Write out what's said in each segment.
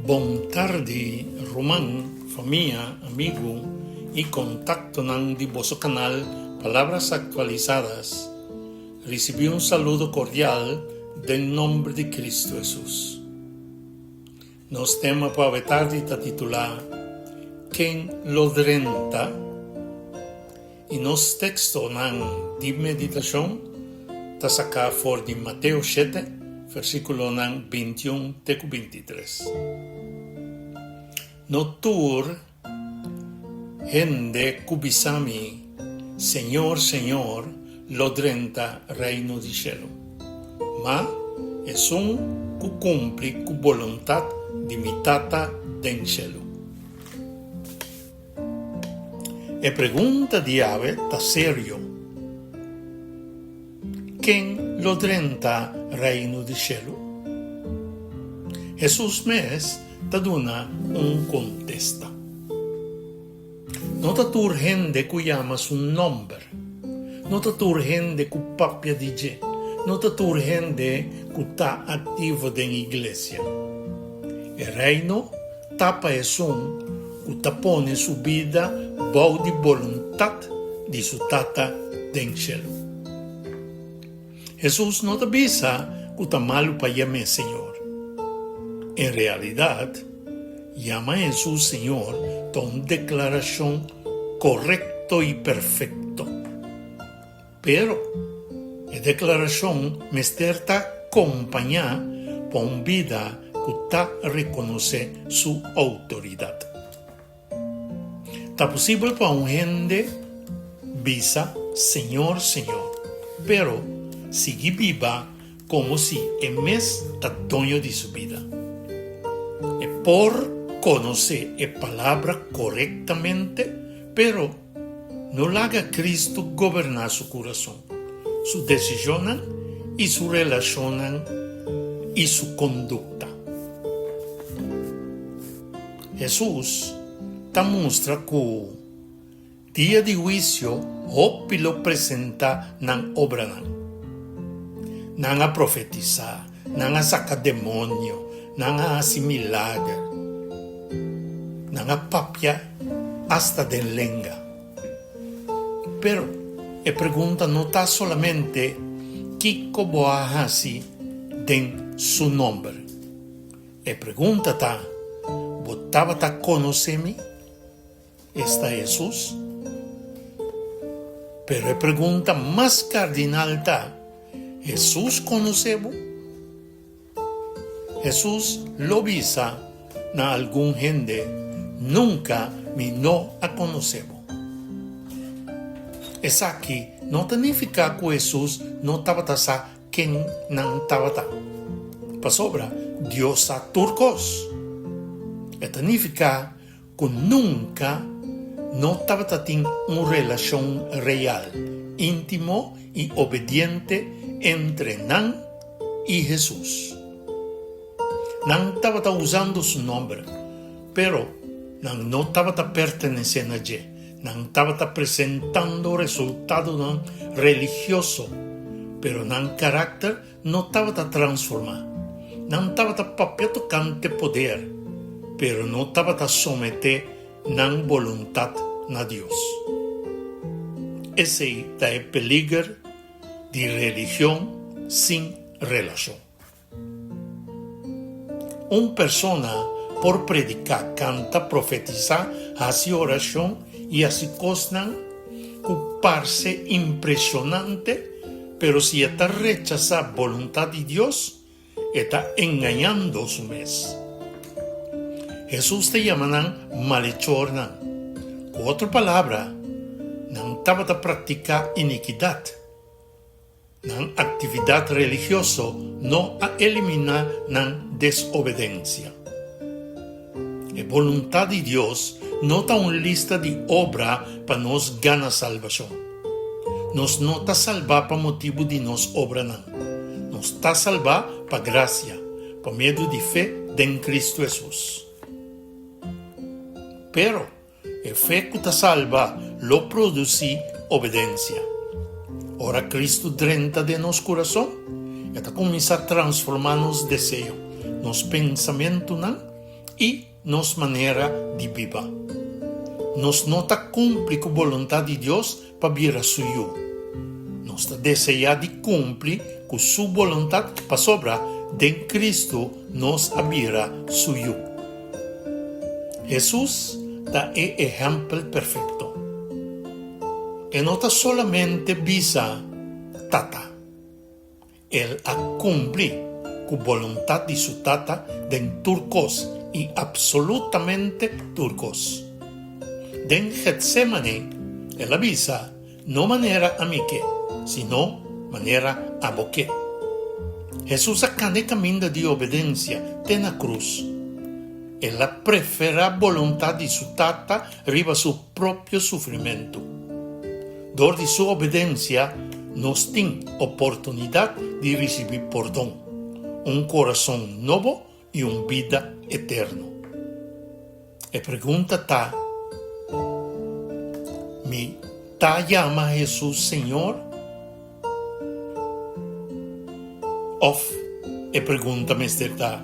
Bon tardi ruman, famia, amigu y contactonan di boso canal Palabras Actualizadas. Ricibi un saludo cordial den nomber di Cristo Hesus. Nos tema pa awe tardi ta titula Ken lo drenta? Y nos textonan di meditacion ta saca for di Mateo shete, versiculonan bintiun te cu bintitres. No tur hende cu bisa mi, Señor, Señor, lo drenta Reino di shelu, ma esun cu cumpli cu boluntad di mi Tata den shelu. E pregunta di awe ta serio, Ken lo drenta Reino di shelu? Hesus mes ta duna un kontesta. No ta tur hende ku yama su nòmber, no ta tur hende ku papia di dje, no ta tur hende ku ta aktivo den iglesia. E Reino ta pa esun ku ta pone su bida bou di boluntat di su Tata den shelu. Hesus no ta bisa ku ta malu pa yam'é Señor. En realidat, yama Hesus Señor ta un deklarashon korekto i perfekto. Pero, e deklarashon mester ta kompañá pa un bida ku ta rekonosé su outoridat. Ta posibel pa un hende bisa Señor, Señor, pero sigui biba komo si e mes ta doño di su bida. E por konosé e Palabra korektamente, pero No laga Cristo goberná su kurason, su desishonnan i su relashonnan i su kondukta. Hesus ta mustra ku Dia di Huisio hopi lo presentá nan obranan. Nan a profetisá, nan a saka demonio, nan a hasi milager, nan a papia asta den lenga. Pero e pregunta no ta solamente kiko bo a hasi den su nomber. E pregunta ta, Bo tabata konosé mi? Esta Hesus? Pero e pregunta mas kardinal ta, Hesus konosé bo? Hesus lo bisa na algun hende, Nunka mi no a konosé bo. Esaki no ta nifiká ku Hesus no tabata sa ken nan tabata, pasobra Dios sa tur kos. E ta nifiká ku nunka no tabata tin un relashon real, íntimo i obediente entre nan i Hesus. Nan tabata usando su nòmber, pero nan no tabata pertenesé na dje. Nan tabata presentando resultadonan religioso, pero nan karakter no tabata transformá. Nan tabata papia tokante poder, pero no tabata someté nan boluntat na Dios. Esei ta e peliger di religion sin relashon. Un persona por prediká, kanta, profetisá, hasi orashon i hasi kosnan ku parse impreshonante, pero si e ta rechasá boluntat di Dios, e ta engañando su mes. Hesus ta yama nan malechornan. Ku otro palabra, nan tabata praktiká inikidat. Nan aktividat religioso no a eliminá nan desobedensia. E boluntat di Dios no ta un lista di obra pa nos gana salbashon. Nos no ta salbá pa motibu di nos obranan. Nos ta salbá pa grasia, pa medio di fe den Kristu Hesus. Pero, E fe ku ta salba lo produsí obedensia. Ora Kristu drenta den nos kurason, e ta kuminsá transformá nos deseo, nos pensamentunan. i nos manera di biba. Nos no ta kumpli ku boluntat di Dios pa bira su yu. Nos ta deseá di kumpli ku su boluntat pasobra den Kristu nos a bira su yu. Hesus ta e ehèmpel perfekto. E no ta solamente bisa, Tata. El a kumpli ku boluntat di su Tata den tur kos i apsolutamente tur kos. Den Getsémane, el a bisa, No manera ami ke, sino manera abo ke. Hesus a kana e kaminda di obedensia te na krus. El a preferá boluntat di su Tata riba su propio sufrimentu. Dor di su obedensia nos tin oportunidat di risibí pordon, un kurason nobo i un bida eterno. E pregunta ta, Mi ta yama Hesus Señor? Òf e pregunta mester ta,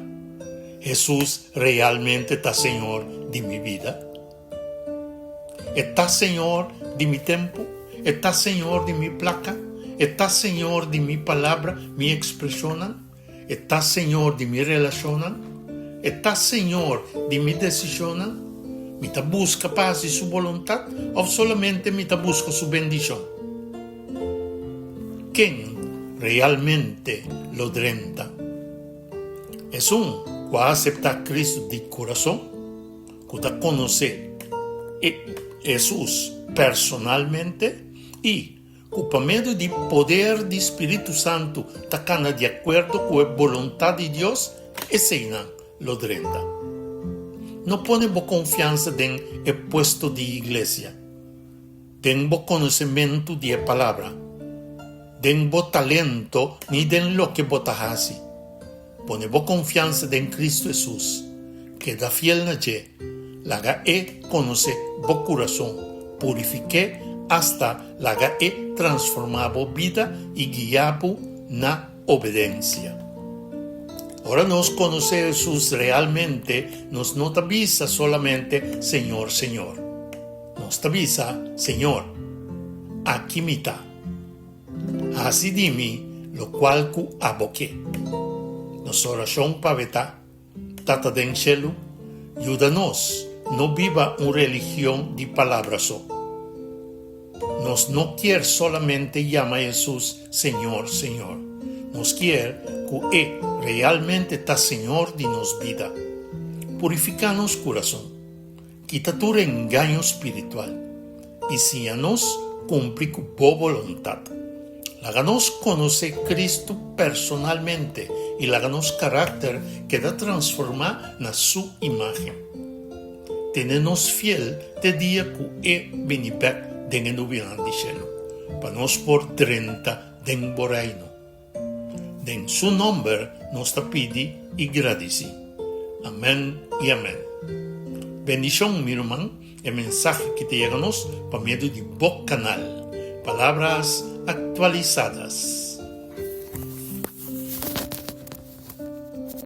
Hesus realmente ta Señor di mi bida? E ta Señor di mi tempu? E ta Señor di mi plaka? E ta Señor di mi palabra, mi ekspreshonnan? E ta Señor di mi relashonnan? E ta Señor di mi desishonnan? Mi ta buska pa hasi Su boluntat òf solamente mi ta buska Su bendishon? Ken realmente lo drenta? Esun ku a aseptá Kristu di kurason, ku ta konosé e Hesus personalmente i ku pa medio di poder di Spiritu Santu ta kana di akuerdo ku e boluntat di Dios, eseinan lo drenta. No pone bo konfiansa den e puesto di iglesia, den bo konosementu di e Palabra, den bo talento ni den loke bo ta hasi. Pone bo konfiansa den Kristu Hesus, keda fiel na dje, laga E konosé bo kurason, purifik'é asta laga E transformá bo bida i guiá bo na obedensia. Ora nos konosé Hesus realmente, nos no ta bisa solamente Señor, Señor. Nos ta bisa, Señor, aki mi ta. Hasi di mi lokual ku abo ke. Nos orashon pa beta, Tata den shelu, yuda nos no biba un religion di palabra so. Nos no kier solamente yama Hesus Señor, Señor. Nos kier ku E realmente ta Señor di nos bida. Purifiká nos kurason. Kita tur engaño spiritual i siña nos kumpli ku bo boluntat. Laga nos konosé Kristu personalmente i laga nos karakter keda transformá na su imágen. Tene nos fiel te dia ku e bini bèk den e nubianan di shelu, pa nos por drenta den bo Reino. Den su nomber nos ta pidi y gradici. Amen y amen. Bendicion mi ruman e mensahe ki ta yega nos pa medio di bo canal Palabras Actualizadas.